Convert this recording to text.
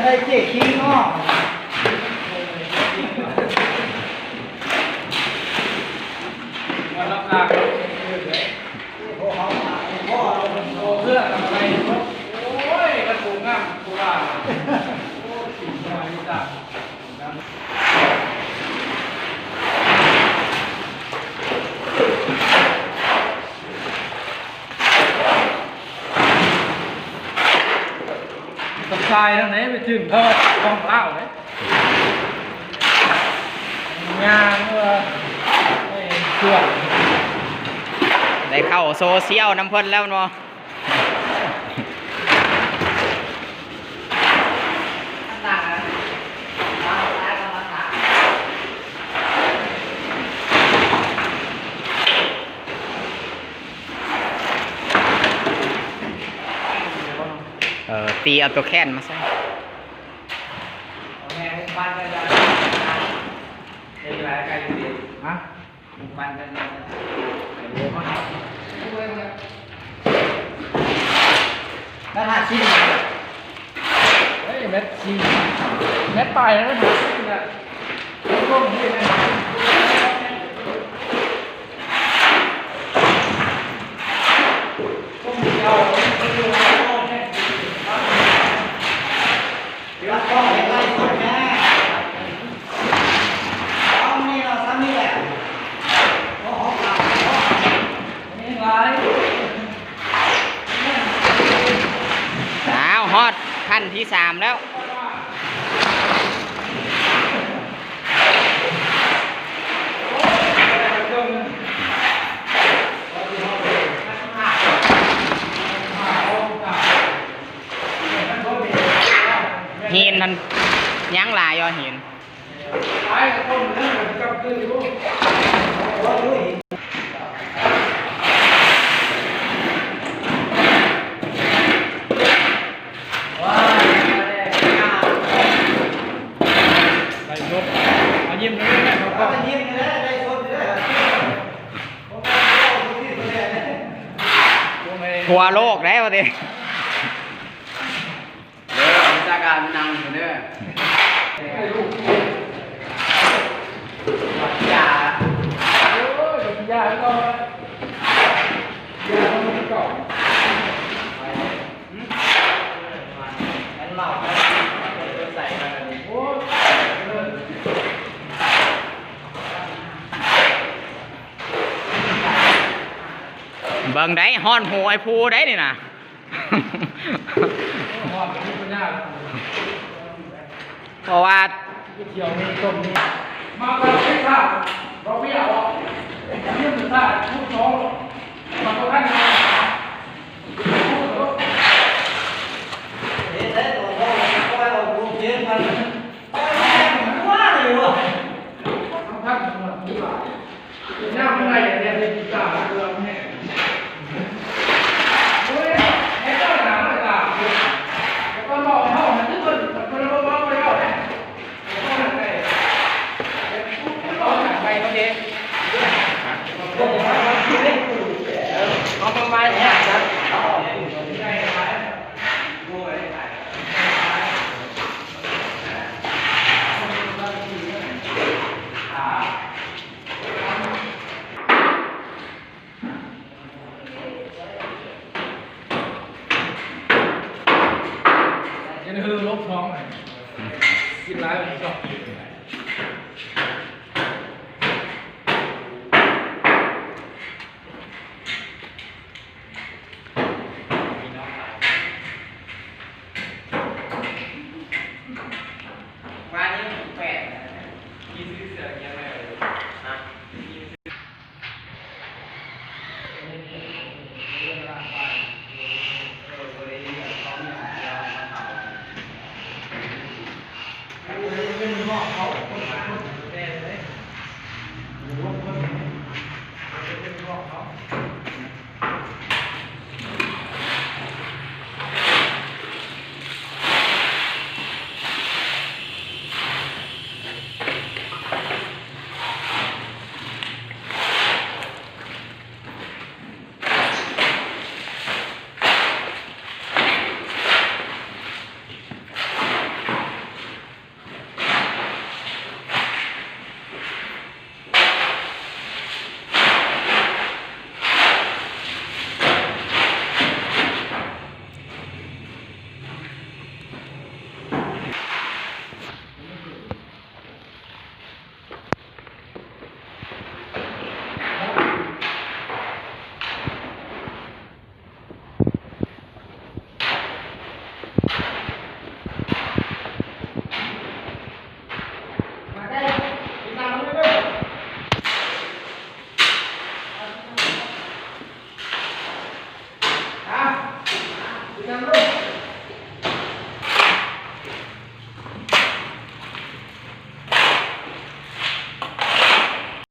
ໄດ້ເຈ້ຄິງເນາະ ວັນລະການ ໂອ້ ເພື່ອນຳໄປ ໂອ້ຍ ກະໂປງງາມ ໂຄລາດ ໂອ້ຍ ສີນ້ອຍນີ້ຈ້າ. ກະຊາຍທາງໃນໄປເຖິງເຂົາຂອງລາວເດ້ ຍ່າງວ່າ ເອີ ເຄື່ອງ ໄດ້ເຂົ້າໂຊຊຽວນຳເພິ່ນແລ້ວເນາະ. ເອີ ຕີເອົາຕົວແຄ້ນມາໃສ່ ຮະ? ແມັດຫ້າສິບ ເອີຍ ແມັດສີ່ ແມັດປາຍ ແມັດຫ້າສິບນີ້ແຫຼະ. ອ້າວ ຮອດຂັ້ນທີສາມແລ້ວ. ຫີນຫັ້ນຍັງຫຼາຍຢູ່ ຫີນ. ໄລສົດ ເອົາຍິ້ມເລີຍ ທົ່ວໂລກໄດ໋ວ່າຕິ. ເດີ ວິຊາການນັ່ງເດີ ຢ່າ ເບິ່ງໄດ໋ ຮ້ອນຫູໄອ້ພູໄດ໋ນີ້ນະ. ເພາະວ່າ